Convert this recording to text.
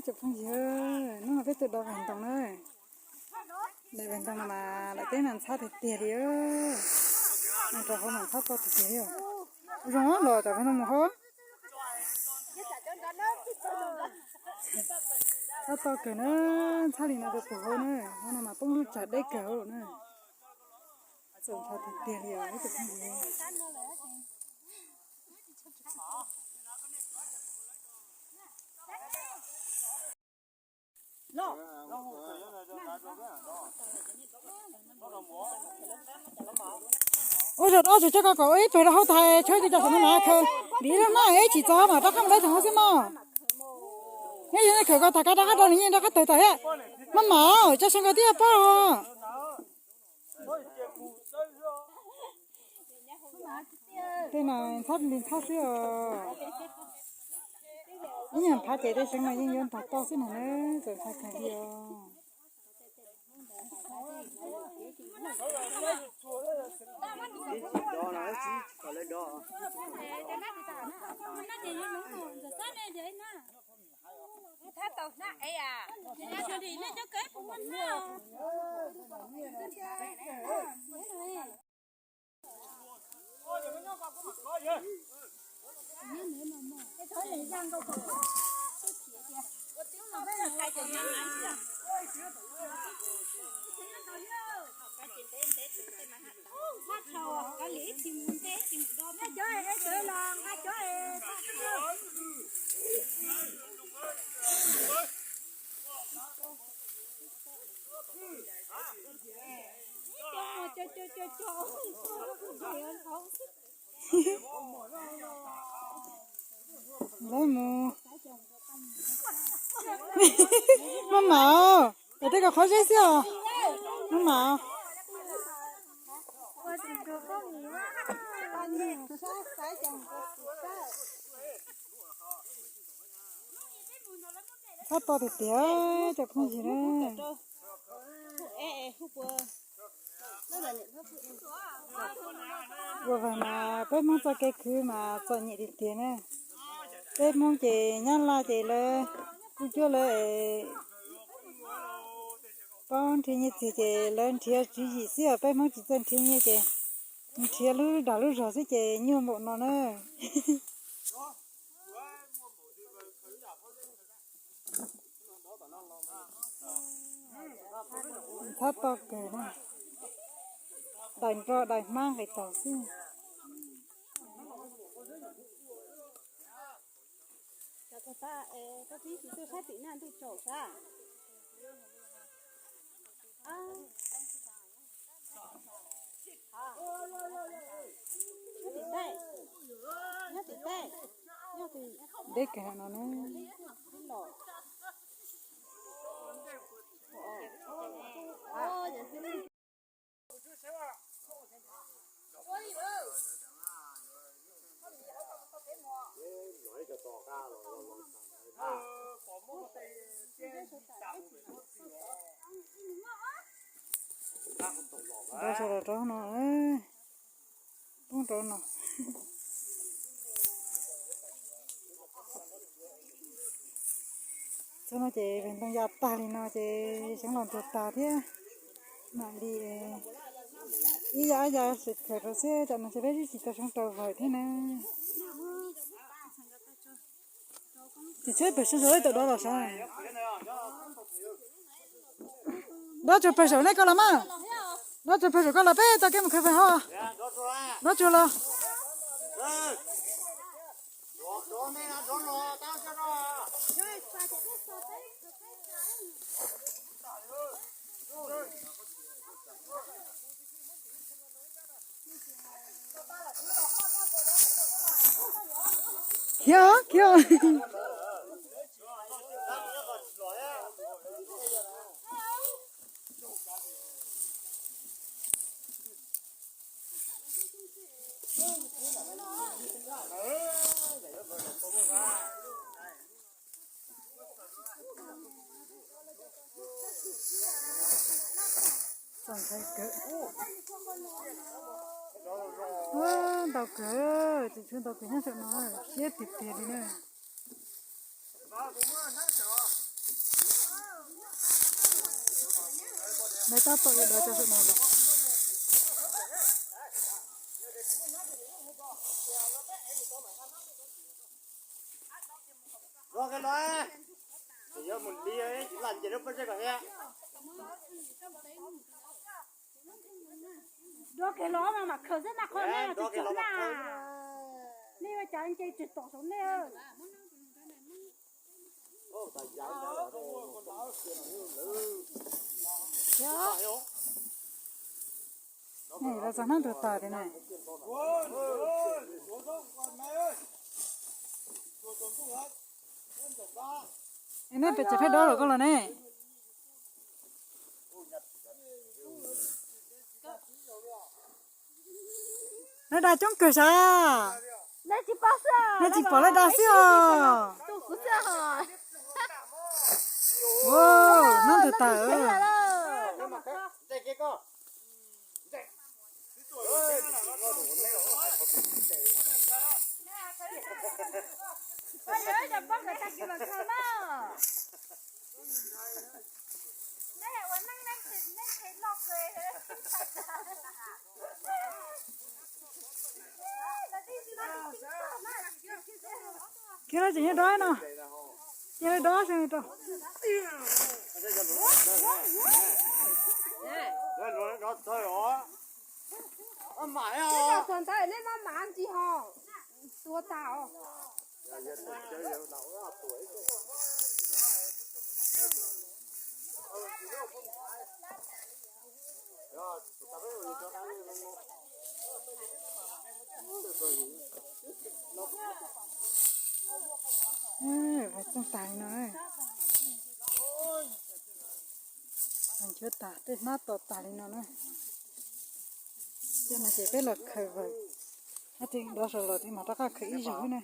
Tus phooj ywg, hnub no peb tuaj dov vag ntoo na. Daim vag ntoo no mas daim teb no ntxhab tiag tiag li. Nws rau hauv mas ntxhab to tiag tiag li. Zoo los cov vag ntoo mus hauv. Ntxhab to kawg na, ntxhab li no rau pug hauv na, hauv no mas poob lub tsag deb kawg hauv na. Txaus ntshai tiag tiag li os ib tsoom phooj ywg. Ua zaum no tseem coj koj kom ua ib pawg rau hauv tag, tshuav ib tug cov xom no na khaws, vim ib lub hnab ib tsis txog mas rov qab mus dab tsoom hauv xwb mog. Nyob zoo nej khawm koj tag kab rov qab rau nws yeej rov qab tawg tag thiab. Maj mam, tsa soo koj twb pab os. Tej no ntxhab li ntxhab xwb os. Ib nyuag phav ces tej seev no yeej yuav ntog toj xwb no na, txaus ntshai kawg li os. Lawv mus. Maj mam, es tej ko qhov zeb xwb os. Maj mam. Ntxhab to tiag tiag cov phooj ywg na. Ua vag mas peb Hmoob txoj kev khwv mas txom nyem tiag tiag na. Peb Hmoob ces Nyab Laj ces lawv kuj cuab lawv paub nrhiav nyiaj txiag ces lawv nrhiav tswv yim xwb os, peb Hmoob tsis txawj nrhiav nyiaj ces nrhiav lub dag lub zog xwb ces nyuaj npaum no na. Ntxhab to kawg na, daim nro daim hmab nqis taug xwb. Deb kawg no na. Rov sawv daws rau no, poob rau no. Txog no ces vag ntoo ya tag li no ces xyov los ntuag tag thiab. Mam li ib yam ib yam sim khaws rau xwb, tam no ces peb twb tsis tau sawv rau vawm thiab na. Tsis tsheb pawg sav saum ib tawm dov los sav. Dov tsuag pawg saum nej koj los mas. Dov tsuag pawg saum koj los peb tau kev mus khaws vawm ho. Dov tsuag los. Khiav, khiav. Txaus ntshai kawg. Ntau kawg, tus tshuav ntau kawg nyob saum no, siab tiag tiag li na. Nws tab tom yuav dov cov saum no los. Dov kiag los, yuav mus li, tsis lam nce lub pob zeb kom thiab. Dov kiag los mas mam khaws xwb na, qhov nej tsis txhob na. Nej ua cas nce tsis tom saum nej. Los txog hnub ntug tas tiag na. Es nej pem tsev pheej dob los koj los ne? Lawv dag coob kawg sav. Nej tsis pom lawv dag xwb os. Hnub ntug tas. Kiag los tseem nyob dob no. Kiag los dob xwb rau. Txog ntawd nej maj mam ntsis ho tua tas os. Txooj tas li no. Nchuav tas tej hnab to tas li no na. Ces no ces peb los khaws vawg, hab tej dov saum los ces mam rov qab khaws ib zaug xwb na.